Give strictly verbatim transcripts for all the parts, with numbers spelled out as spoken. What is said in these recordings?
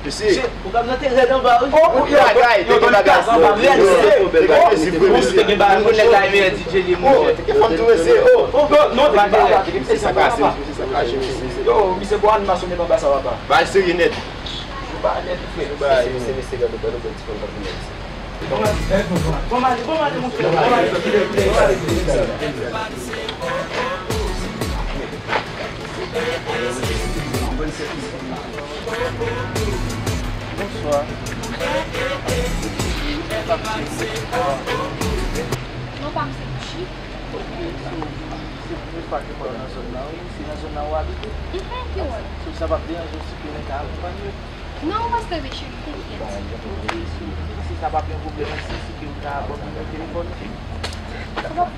Mesye, pwogram nan te rèd anba, wi. Oh, oh, yo, bagay, yo, te gen bagay anba, rèd, mesye. Te gen bagay, te gen bagay, monchè. Nèg la, men D J li, monchè. Te gen fanm tou, mesye. Oh, oh, non, non, te gen bagay, te gen bagay. Mesye, sa kache, mesye, sa kache, mesye. Yo, misye, bon animasyon nèt anba sa, papa. Bagay serye nèt. Yo, bagay nèt, frè. Bagay, mesye, mesye, gade, gade, gade, ti fanm pa vin la, mesye. Bonswa. Non pa m se Gucci. Ok, so, se premye fwa ke m nan zòn nan, wi. Se nan zòn nan ou abite? Mhm, ki wè? So, sa p ap deranje w si ke mwen ka akonpanye w? Non, ou pa strese, cheri, tenkèt. Ok, so, si sa p ap yon pwoblèm, si, si ke ou ka ban m nimewo telefòn ou? Sa p ap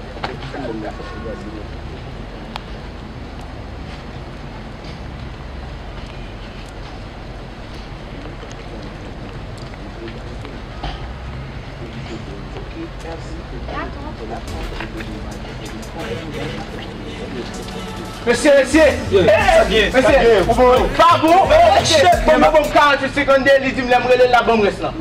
Mesye, mesye! Mesye! Pa bon! Shit! Bon, mwen bon karant uit senkannde, li di m lè m rele l la ban m rès lan.